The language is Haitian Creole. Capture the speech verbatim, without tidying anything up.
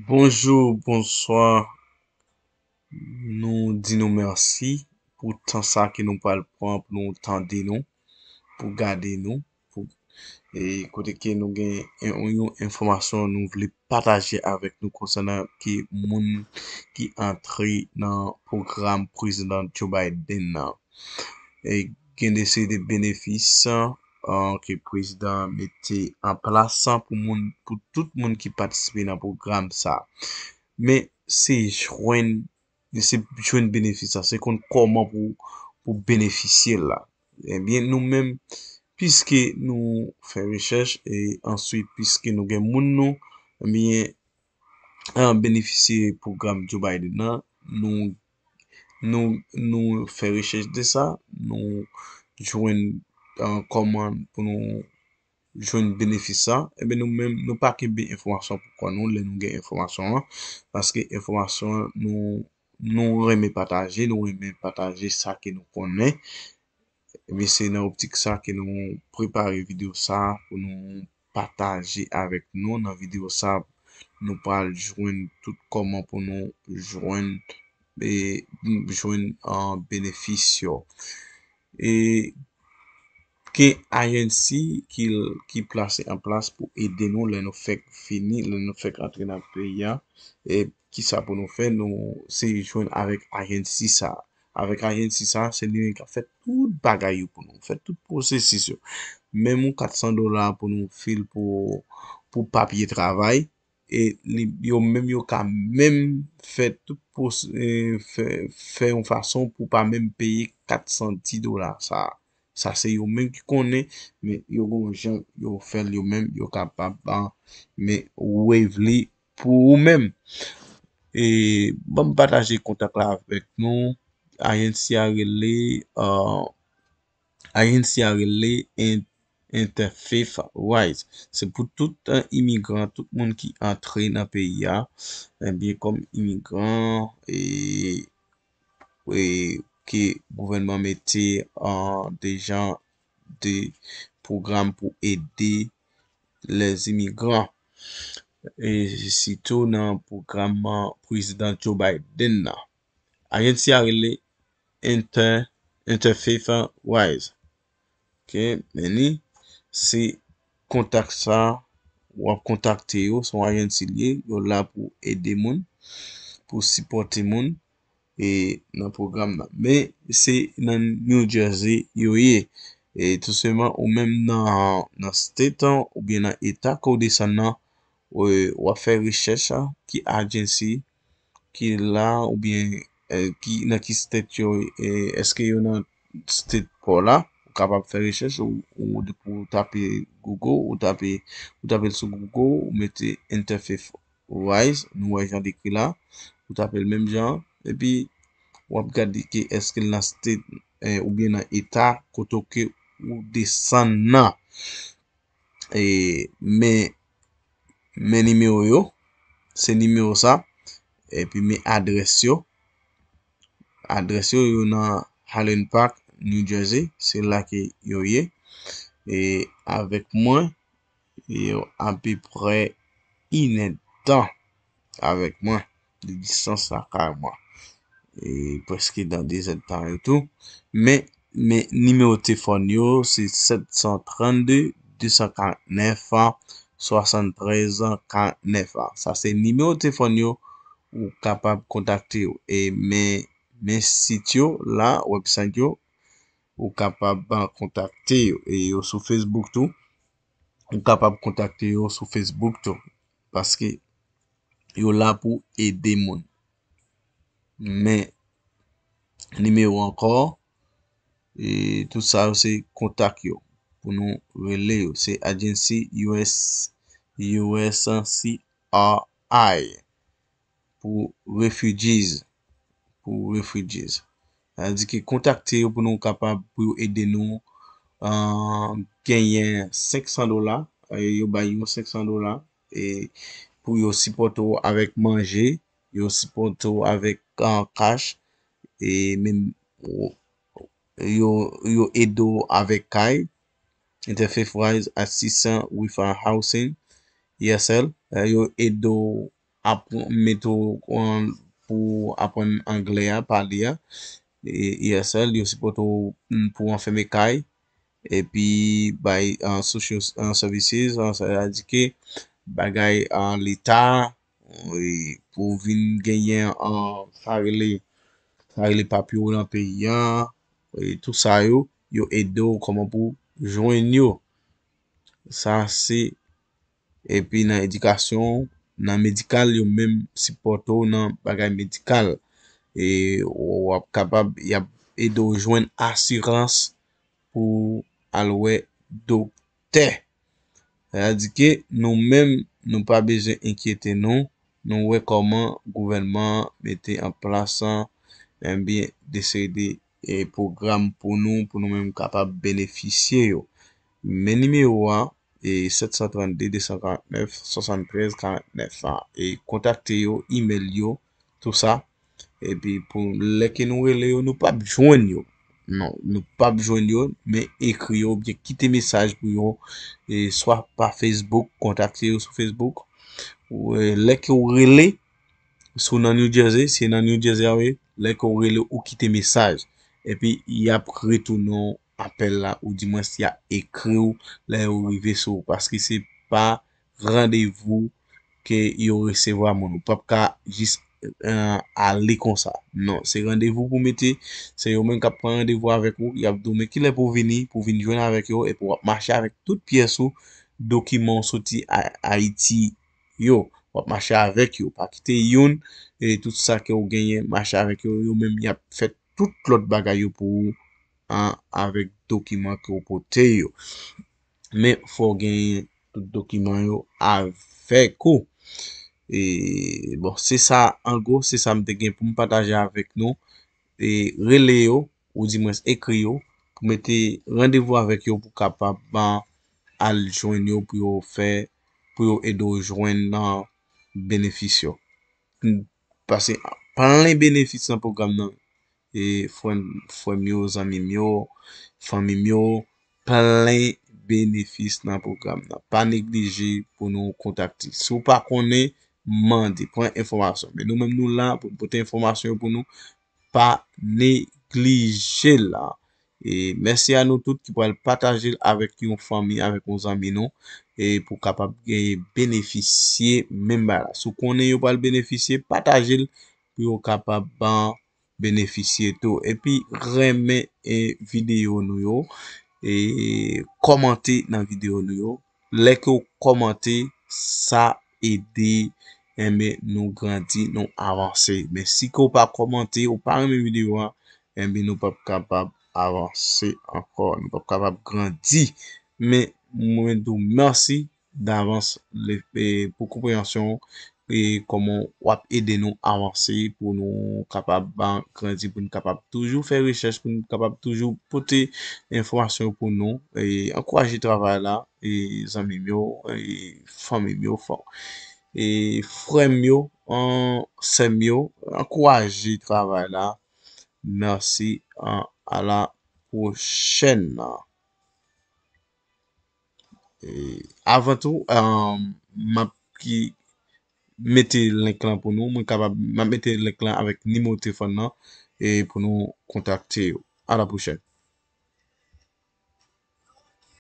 Bonjou, bonswa. Nou di nou mèsi pou tan sa ke nou pral pran pou nou tande nou, pou gade nou, pou, e kote ke nou gen en- yon enfòmasyon nou vle pataje avèk nou konsènan ki moun ki antre nan pwogram Prezidan Joe Biden nan. E gen de seri de benefis an, ke prezidan an mete an plas an pou moun, pou tout moun ki patisipe nan pwogram sa. Men se jwenn, se jwenn benefis la, se konn kòman pou, pou benefisye l la. Ebyen, nou menm, piske nou fè rechèch e answit, piske nou gen moun nou, ebyen, an benefisye pwogram Joe Biden nan, nou, nou, nou fè rechèch de sa, nou jwenn, an, kòman pou nou jwenn benefis sa, ebyen, nou menm, nou pa kenbe enfòmasyon pou kò nou, lè nou gen enfòmasyon an, paske enfòmasyon an, nou, nou renmen pataje, nou renmen pataje sa ke nou konnen. Ebyen, se nan optik sa ke nou prepare videyo sa pou nou pataje avèk nou. Nan videyo sa, nou pral jwenn tout kòman pou nou jwenn, e, jwenn, an, benefis yo. E gen ajansi ki, ki plase an plas pou ede nou lè nou fèk vini, lè nou fèk antre nan peyi a. E kisa pou nou fè? Nou se jwenn avèk ajansi sa. Avèk ajansi sa, se li menm k ap fè tout bagay yo pou nou, fè tout pwosesis yo. Menm yon kat san dola pou nou fil pou, pou papye travay, e li, yo menm yo ka menm fè tout pwos- e fè, fè yon fason pou pa menm peye kat san dis dola sa. Sa se yo menm ki konnen, men yo gon jan yo fè l yo menm, yo kapab, an, men waive li pou ou menm. E ban m pataje kontak la avèk nou. Ajansi a rele, uh, ajansi a rele en- Interfaith Wise. Se pou tout, uh, imigran, tout moun ki antre nan peyi a, ebyen, kòm imigran, e, e ke gouvènman mete, uh, de jan de pwogram pou ede les immigrants, e sitou nan pwogram, uh, prezidan Joe Biden nan. Ajansi a rele Inter, Interfaith Wise. Ok, men li, se kontak sa, w ap kontakte yo, se yon ajansi li ye, yo la pou ede moun, pou sipòte moun, e nan pwogram nan. Men se nan New Jersey yo ye. E tou sèlman, ou menm nan, nan state an, oubyen nan eta ke w desann nan, w ap fè rechèch a, ki ajansi ki la, oubyen, eh, ki, nan ki state yo, eh, èske yo nan state pa w la, ou kapab fè rechèch, ou, ou depi w tape Google, ou tape, ou tape l sou Google, ou mete Interfaith Wise, nou wè jan l ekri la, ou tape l menm jan, epi w ap gade ke èske l nan state, eh, oubyen nan eta kote ke ou desann nan. E, men, men nimewo yo, se nimewo sa, epi men adrès yo. Adrès yo, yo nan Highland Park, New Jersey, se la ke yo ye. E avèk mwen, yo apeprè inèdtan avèk mwen, de distans la kay mwen. E prèske nan de zèdtan yo tou. Men, men nimewo telefòn yo, se sèt san trannde, de san karantnèf, swasanntrèz, karantnèf. Sa se nimewo telefòn yo, ou kapab kontakte yo. E men, men sit yo la, website yo, ou kapab, ah, kontakte yo. E yo sou Facebook tou. Ou kapab kontakte yo sou Facebook tou. Paske yo la pou ede moun. Men, nimewo ankò, e tout sa yo se kontak yo. Pou nou rele yo. Se agency U S, U S C R I. Pou refugees. Pou refugees. Sa vle di ke kontakte yo pou nou kapab, pou yo ede nou, ah, genyen senk san dola. E yo bay yon senk san dola. E pou yo sipòte w avèk manje, yo sipòte w avèk, ah, cash. E menm, yo, yo ede w avèk kay. Interfaith Wise Assistance with, ah, Housing, E S L. Eh, yo ede w apr- mete w an, pou aprann anglè a, pale a. E, E S L, yo sipòte w, mm, pou w anfème kay, epi bay, ah, social, ah, services, ah, sa vle di ke bagay, ah, leta, e, pou w vin genyen, ah, sa rele, sa rele papye w nan peyi a, e, tout sa yo, yo ede w kòman pou w jwenn yo. Sa se, epi nan edikasyon, nan medikal, yo menm sipòte w nan bagay medikal. E w ap kapab, y ap ede w jwenn asirans pou al wè doktè. Sa vle di ke nou menm, nou pa bezwen enkyete nou. Nou wè kòman gouvènman an mete an plas, enbyen, de seri de, e, pwogram pou nou, pou nou menm kapab benefisye yo. Men nimewo a, e, sèt san trannde, de san karantnèf, swasanntrèz karantnèf a. E kontakte yo, imèl yo, tou sa. Epi pou lè ke nou rele yo, nou p ap jwenn yo. Non, nou p ap jwenn yo, men ekri yo, oubyen kite mesaj pou yo, e, swa pa Facebook, kontakte yo sou Facebook. Ou, e, lè ke w rele, si w nan New Jersey, si se nan New Jersey a w ye, lè ke w rele, ou kite mesaj. Epi, y ap retounen w apèl la, oudimwens, y ap ekri w lè yo rive sou ou, paske se pa randevou ke yo resevwa moun. Ou p ap ka jis, eh, ale konsa. Non, se randevou pou mete, se yo menm k ap pran randevou avèk ou, y ap di w men kilè pou w vini, pou w vin jwenn avèk yo, epi w ap mache avèk tout pyès ou, dokiman w soti A-, Ayiti yo. W ap mache avèk yo, pa kite youn, e tout sa ke w genyen, mache avèk yo, yo menm y ap fè tout lòt bagay yo pou ou, an, avèk dokiman ke w pote yo. Men fò w genyen tout dokiman yo avèk ou. E, bon, se sa, an gwo, se sa m te gen pou m pataje avèk nou. E, rele yo, oudimwens ekri yo, pou mete randevou avèk yo pou kapab, ban, al jwenn yo, pou yo fè, pou yo ede w jwenn nan benefis yo. Pase plen benefis nan pwogram nan. E frè m, frè m yo, zanmi m yo, fanmi m yo, plen benefis nan pwogram nan. Pa neglije pou nou kontakte. Si w pa konnen, mande, pran enfòmasyon. Men nou menm nou la pou n pote enfòmasyon yo pou nou. Pa neglije l. E mèsi a nou tout ki pral pataje l avèk yon fanmi, avèk yon zanmi nou, e pou kapab genyen benefisye menm bagay la. Si w konnen yo pral benefisye, pataje l pou yo kapab, ban, benefisye tou. Epi renmen, e, videyo nou yo, e kòmante nan videyo nou yo. Lè ke w kòmante, sa ede, enben, nou grandi, nou avanse. Men si ke w pa kòmante, ou pa renmen videyo a, enben, nou p ap kapab avanse ankò. Nou p ap kapab grandi. Men mwen di w mèsi davans le, e, pou konpreyansyon w, e kòman w ap ede nou avanse pou nou kapab, ban, grandi, pou nou kapab toujou fè rechèch, pou nou kapab toujou pote enfòmasyon pou nou, e ankouraje travay la, e zanmi m yo, e fanmi m yo, fò, e frè m yo, an, sè m yo, ankouraje travay la. Mèsi, an, a la pwochèn. E, avan tou, um, m ap ki mete link lan pou nou. Mwen kapab, m ap mete link lan avèk nimewo telefòn nan, e pou nou kontakte yo. A la pwochèn.